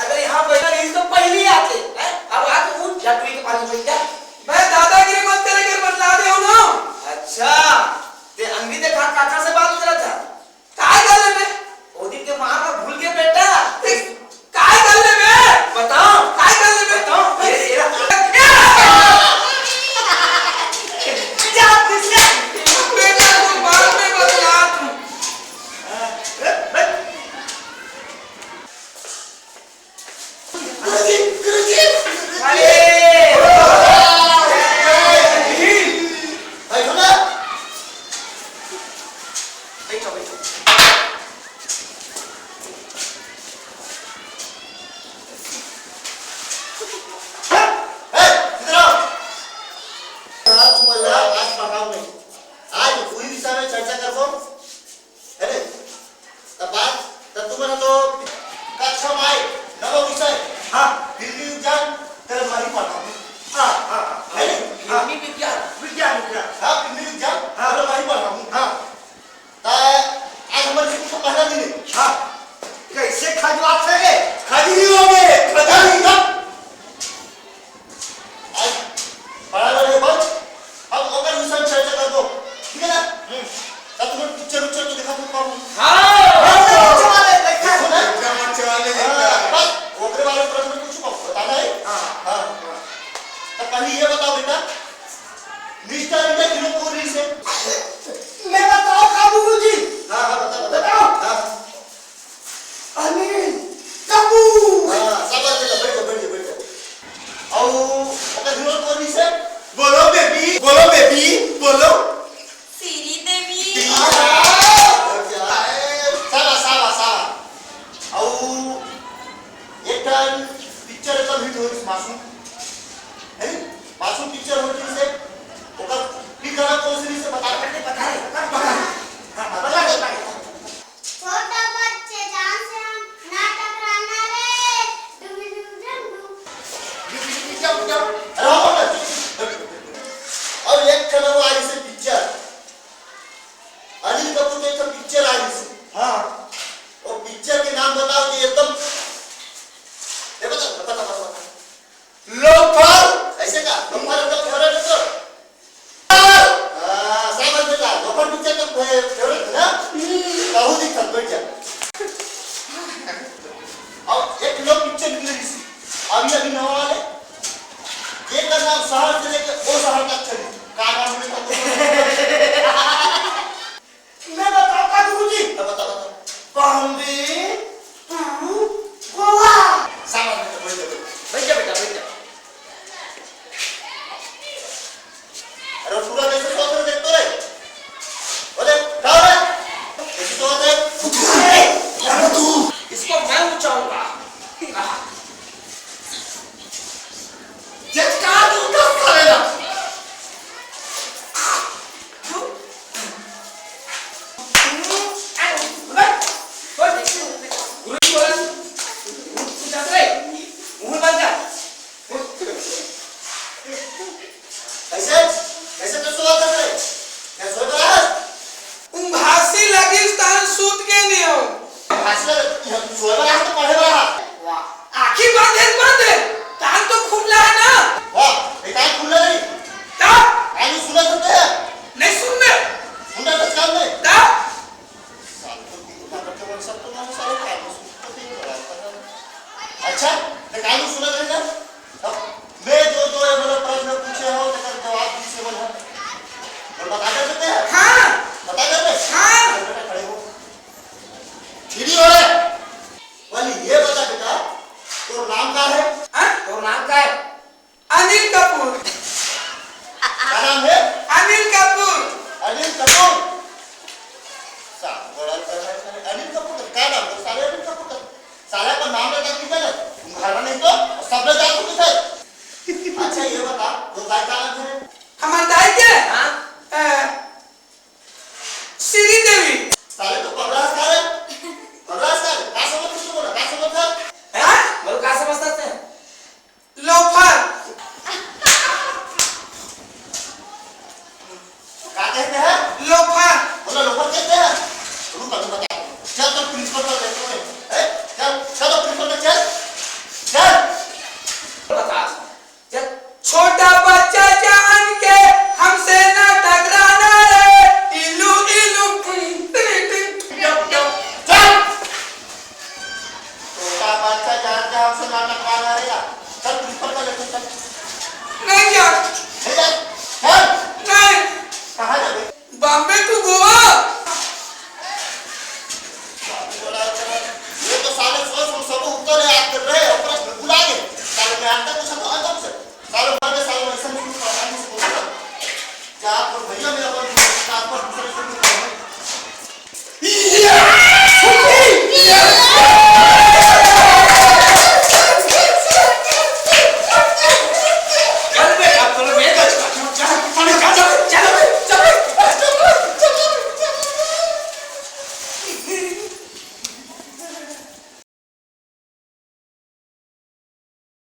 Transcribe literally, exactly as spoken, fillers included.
अगर यहाँ बैठा रही तो पहली आते, हैं? अब आ तो उठ, जा टुई के पानी पी जा। मैं दादागिरी मत करे कर बतला दे हूँ ना। अच्छा, ते अंगरी देखा काका से बात करत था। काय कर ले बे? ओ दिन के मार में भूल के बेटा। काय कर ले बे? बताओ। काय कर ले बे? बताओ। ये, ये रहा। जा, बेटा को बाद में बतला तू। गुरुजी, गुरुजी। अरे! बैठो ना। बैठो, बैठो। ए, इधर आओ। तुम्हारा आज पढ़ाओ नहीं। आज पूरी दिशा में चर्चा करबो। अरे, तब बात, तब तुमन तो कक्षा में आए, नवा विषय। हाँ। फिल्मी विज्ञान, तेरा वही पढ़ा हूँ। हाँ, हाँ, हाँ। है नी? हाँ। फिल्मी विज्ञान। विज्ञान, विज्ञान। हाँ, फिल्मी विज्ञान, हाँ। तेरा वही पढ़ा हूँ। हाँ। ता आज हमारे स्कूल का पहला दिन है। हाँ। कैसे खजवात है रे? खजवी हो गए, खजवी। आज पढ़ा रहे बच, अब ओकर विषय में चर्चा करबो, ठीक है ना? हम्म। तब तुमन पिक्चर उच्चर तो देखा तुम बाबू। हाँ, हाँ, हाँ। अच्छा वाले देखा। देखो ना? एकदम अच्छा वाले हाँ, देखा। बस, ओकरे बारे में प्रश्न पूछो, बताना है? हाँ। हाँ। तो पहले ये बताओ बेटा, मिस्टर इंडिया किलो को रही से? मैं बताओ का गुरुजी? हाँ, हाँ, बता, बता। बताओ। हाँ। अनिल कपूर। हाँ, शाबाश बेटा, बैठ जा, बैठ जा, बैठ जा। अउ ओकर हीरो कोन से? बोलो बेबी, बोलो बेबी, बोलो। श्रीदेवी। शाबाश, शाबाश, शाबाश। अउ एक ठन पिक्चर एकदम हिट होइस मासूम, है नी? मासूम पिक्चर होइस से, ओकर फिर गाना कोन से बता? बता रे, बता रे, बता रे। हाँ, बता रे, बता रे। छोटा बच्चे जान से हम ना टकराना रे। डुबी डुबी डुबी डुबी। डुबी डुबी डुबी डुबी। अरे, हाँ, हाँ, हाँ। अब एक ठन वो आई से पिक्चर, अनिल कपूर के एक ठन पिक्चर आई से। हाँ। वो पिक्चर के नाम बताओ कि एकदम, ये बता, बता, बता, बता। लोफर। ऐसे का? लोफर एकदम फेवरेट है तो? हाँ, शाबाश बेटा, लोफर पिक्चर तो फे-, फेवरेट है ना? बहुत ही खत बैठ जा। अब एक लोग पिक्चर निकले इसी। अभी, अभी नवा वाले। ये का नाम शहर से लेके वो शहर तक चली। का नाम है तो? मैं बताऊं का गुरुजी? हाँ, बता, बता। बॉम्बे to गोवा। शाबाश बेटा, बैठ जा, बैठ जा। बैठ जा बेटा, बैठ जा। अरे, पूरा कैसे सोच रहे, देख तो रे। बोले, क्या हो रहा है? कैसे सोच रहे? इसको मैं ऊंचाऊंगा। जजकार दूंगा साले ना। गुरुजी बोला, तू जात रे, मुंह बंद कर। कैसे? कैसे तो सोआ कर रे? क्या सोए बड़ा है? उंघासी लगिस तान सूत के नियो। उंघासी लगिस, सोए बड़ा है तो पढ़े बड़ा है। वाह। आँखी बांधे, बांधे, तान तो खुला है ना? वाह, ये काहे खुला नहीं? ता? कान सुना सकते हैं? नहीं सुनने। सुनना तो काम नहीं। ता? साल तो की दुकान करते वन सब तो ना सारे काम सुनते हैं। अच्छा, तो कान सुना नहीं ना? अब मैं जो, जो ये मतलब प्रश्न पूछे हो, तेकर जवाब दी से बोल हम। और बता कर सकते हैं? हाँ। बता कर दे? हाँ। चल बेटा, खड़े हो। खड़ी हो रे। वाली, ये बता बेटा, तोर नाम का है? हाँ? तोर नाम का है? अनिल कपूर। का नाम है? अनिल कपूर। अनिल कपूर। सा-, बड़ा कर है, अनिल कपूर का नाम है? साले अनिल कपूर का। साले का नाम लेता कितना ना? तुम घर में नहीं तो, सब लोग जान चुके थे। अच्छा, ये बता, तो दाई का नाम है? हमारे दाई के? हाँ। अ, श्री देवी। साले तो पगला है साले। पगला है साले। का समझ कुछ बोला? का समझ था? हैं? बोलो, का समझता थे? लोफर। समान लगवा रहा रे यार।